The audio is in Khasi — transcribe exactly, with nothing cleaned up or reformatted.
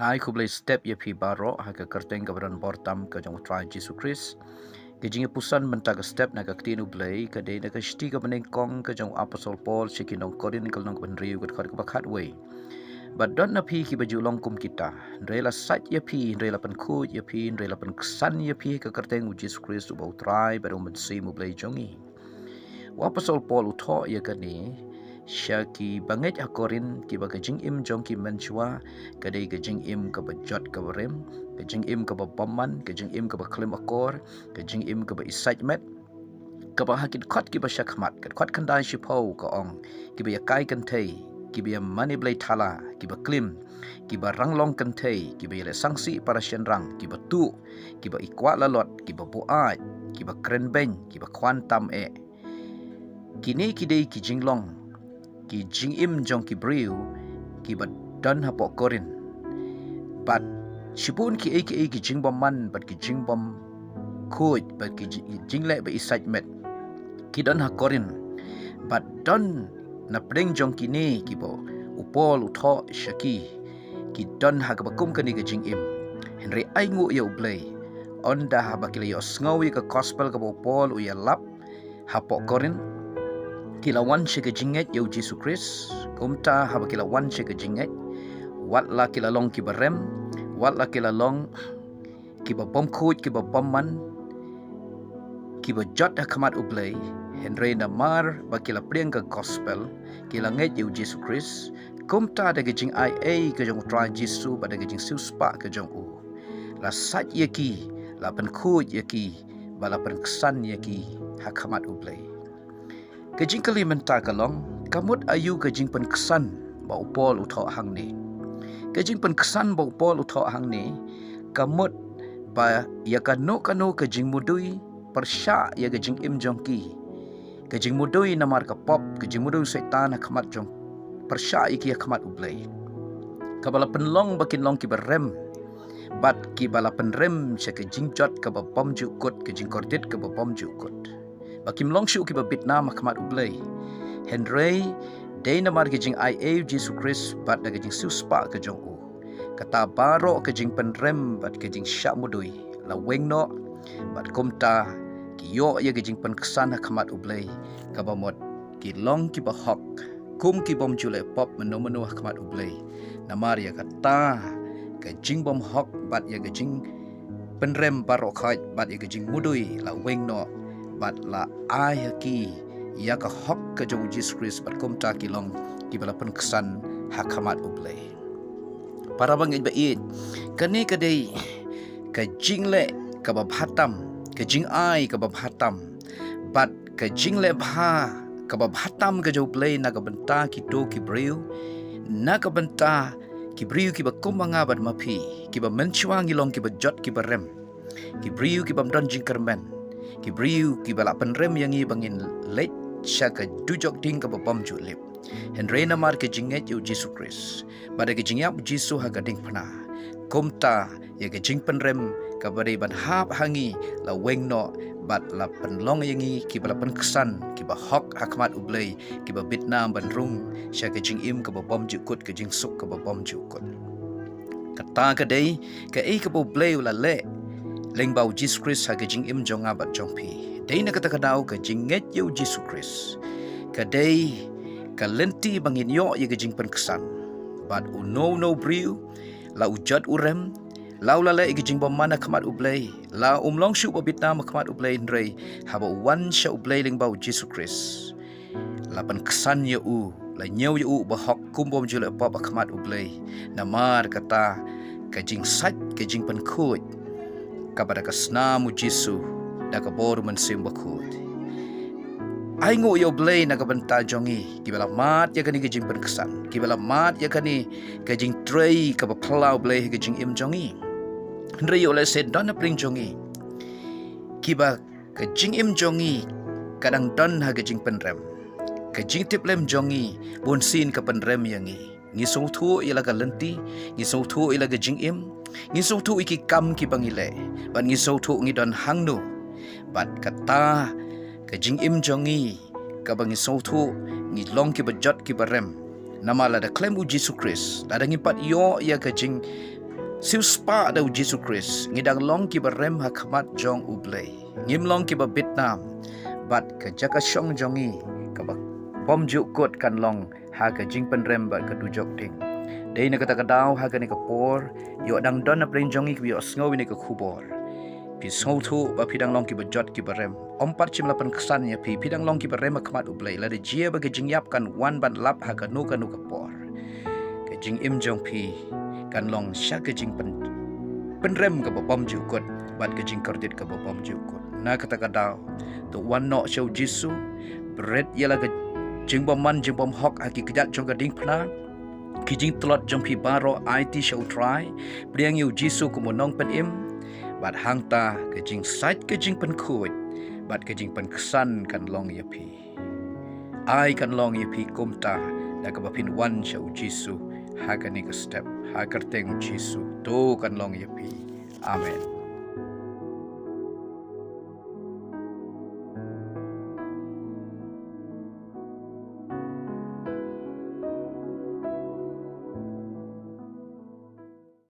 Ai khublei step ïa phi baroh ha ka kyrteng kaba don bor tam ka jong U Trai Jisu Khrist. Ka jingïapuson mynta ka step na ka ktien U Blei ka dei na ka shithi kaba nyngkong ka jong u Apostol Paul sha ki nong Korinth, ka lynnong kaba hynriew, ka dkhot kaba khatwei. Bad don na phi kiba ju long kum kita, hynrei la sait ïa phi, hynrei la pynkhuid ïa phi, hynrei la pynksan ïa phi ha ka kyrteng U Jisu Khrist uba U Trai bad U Mynsiem U Blei jong ngi. U Apostol Paul u thoh ïa kane sha ki bangeit ha Korinth kiba ka jingim jong ki mynshuwa ka dei ka jingim kaba jot kaba rem, ka jingim kaba bymman, ka jingim kaba khlem akor, ka jingim kaba isait met, kaba ha ki dkhot kiba sha khmat, ka dkhot khyndai shiphew ka ong, kiba ïakai kynthei, kiba ïamane blei thala, kiba klim, kiba ranglong kynthei, kiba ïaleh sangsi para shynrang, kiba tuh, kiba ikwah lalot, kiba buaid, kiba krenbeiñ, kiba khwan tam eh. Kine ki dei ki jinglong, ki jingim jong ki briew kiba don hapoh Korinth. Bad shibun kiei kiei ki jingbymman bad ki jingbymkhuid bad ki ji-, jingleh ba isait met ki don ha Korinth. Bad don na pdeng jong kine kiba u Paul u thoh sha ki, ki don ha kaba kum kane ka jingim. Hynrei ai nguh ïa U Blei, ynda haba ki la ïohsngew ïa ka gospel kaba u Paul u ïalap hapoh Korinth, ki la wan sha ka jingngeit ïa U Jisu Khrist. Kumta haba ki la wan sha ka jingngeit, wat la ki la long kiba rem, wat la ki la long kiba bymkhuid, kiba bymman, kiba jot ha khmat U Blei, hynrei namar ba ki la pdiang ka gospel, ki la ngeit ïa U Jisu Khrist, kumta da ka jingaiei ka jong U Trai Jisu bad da ka jingsiewspah ka jong u, la sait ïa ki, la pynkhuid ïa ki, bad la pynksan ïa ki ha khmat U Blei. Ka jingkylli mynta ka long, ka mut aïu ka jingpynksan ba u Paul u thoh hangne? Ka jingpynksan ba u Paul u thoh hangne ka mut ba ïa kano kano ka jingmudui pyrshah ïa ka jingim jong ki. Ka jingmudui namar ka pop, ka jingmudui u Soitan ha khmat jong, pyrshah ïa ki ha khmat U Blei. Kaba la pynlong ba kin long kiba rem, bad kiba la pynrem sha ka jingjot kaba bymjukut, ka jingkordit kaba bymjukut. Ba kim long shuh kiba bit nam ha khmat U Blei. Hynrei dei namar ka jingaiei U Jisu Khrist bad da ka jingsiewspah ka jong u, kata baroh ka jingpynrem bad ka jingshah mudui la weng noh, bad kumta ki ïoh ïa ka jingpynksan ha khmat U Blei, kaba mut ki long kiba hok kum ki bym ju leh pop mynno mynno ha khmat U Blei. Namar ïa kata ka jingbymhok bad ïa ka jingpynrem baroh khoit bad ïa ka jingmudui la weng noh, bad la ai ha ki ïa ka hok ka jong U Jisu Khrist, bad kumta ki long kiba la pynksan ha khmat U Blei. Para bangeit ba ïeit, kane ka dei ka jingleh kaba bha tam, ka jingai kaba bha tam, bad ka jingleh bha kaba bha tam ka jong U Blei na ka bynta kito ki briew, na ka bynta ki briew kiba kum ma nga bad ma phi, kiba mynshuwa ngi long kiba jot kiba rem, ki briew kibym don jingkyrmen, ki briew kiba la pynrem ïa ngi ba ngin leit sha ka dujok ding kaba bym ju lip. Hynrei namar ka jingngeit ïa U Jisu Khrist bad da ka jingïap U Jisu ha ka diengphna, kumta ïa ka jingpynrem kaba dei ban hap ha ngi la weng noh, bad la pynlong ïa ngi kiba la pynksan, kiba hok ha khmat U Blei, kiba bit nam ban rung sha ka jingim kaba bym ju kut, ka jingsuk kaba bym ju kut. Kata ka dei kaei kaba U Blei u la leh lyngba U Jisu Khrist ha ka jingim jong nga bad jong phi. Dei na kata ka daw ka jingngeit ïa U Jisu Khrist ka dei ka lynti ba ngin ïoh ïa ka jingpynksan. Bad uno uno u briew, la u jot u rem, la u la leh ïa ka jingbymman ha khmat U Blei, la um long shuh ba bit nam ha khmat U Blei, hynrei haba u wan sha U Blei lyngba U Jisu Khrist, la pynksan ïa u, la ñiew ïa u ba hok kum bym ju leh pop ha khmat U Blei. Namar kata ka jingsait, ka jingpynkhuid kaba da ka snam U Jisu, da ka bor U Mynsiem Bakhuid. Ai nguh ïa U Blei na ka bynta jong ngi kiba la mad ïa kane ka jingpynksan, kiba la mad ïa kane ka jingtrei kaba phylla U Blei ha ka jingim jong ngi. Hynrei ïoh lehse don na pdeng jong ngi kiba ka jingim jong ngi ka dang don ha ka jingpynrem. Ka jingtiplem jong ngi bunsien ka pynrem ïa ngi. Ngi sngewthuh ïa la ka lynti, ngi sngewthuh ïa la ka jingim, ngi sngewthuh ïa ki kam kiba ngi leh, bad ngi sngewthuh ngi don hangno. Bad kata ka jingim jong ngi kaba ngi sngewthuh ngi long kiba jot kiba rem. Namar lada khlem U Jisu Khrist, lada ngim pat ïoh ïa ka jing Siewspah da u Jisu Khrist, ngi dang long kiba rem ha khmat jong U Blei. Ngim long kiba bit nam, bad ka jaka shong jong ngi kaba bym ju kut kan long ha ka jingpynrem bad ka dujok ding. Dei na kata ka daw ha kane ka por, ïoh dang don na pdeng jong ngi kiba ïohsngew ïa kane ka khubor. Phi sngewthuh ba phi dang long kiba jot kiba rem. Ym pat shym la pynksan ïa phi, phi dang long kiba rem ha khmat U Blei, lada jia ba ka jingïap kan wan ban lap ha kano kano ka por. Ka jingim jong phi kan long sha ka jingpyn, pynrem kaba bym ju kut, bad ka jingkordit kaba bym ju kut. Na kata ka daw, to wan noh sha u Jisu, bret ïa la ka jingbymman jingbymhok ha ki kjat jong ka diengphna, ki jingtlot jong phi baroh aiti sha U Trai, pdiang ïa u Jisu kum u nongpynim, bad hangta ka jingsait ka jingpynkhuid, bad ka jingpynksan kan long ïa phi. Ai kan long ïa phi kumta, da kaba phin wan sha u Jisu, ha kane ka step, ha ka kyrteng u Jisu, to kan long ïa phi. Amen.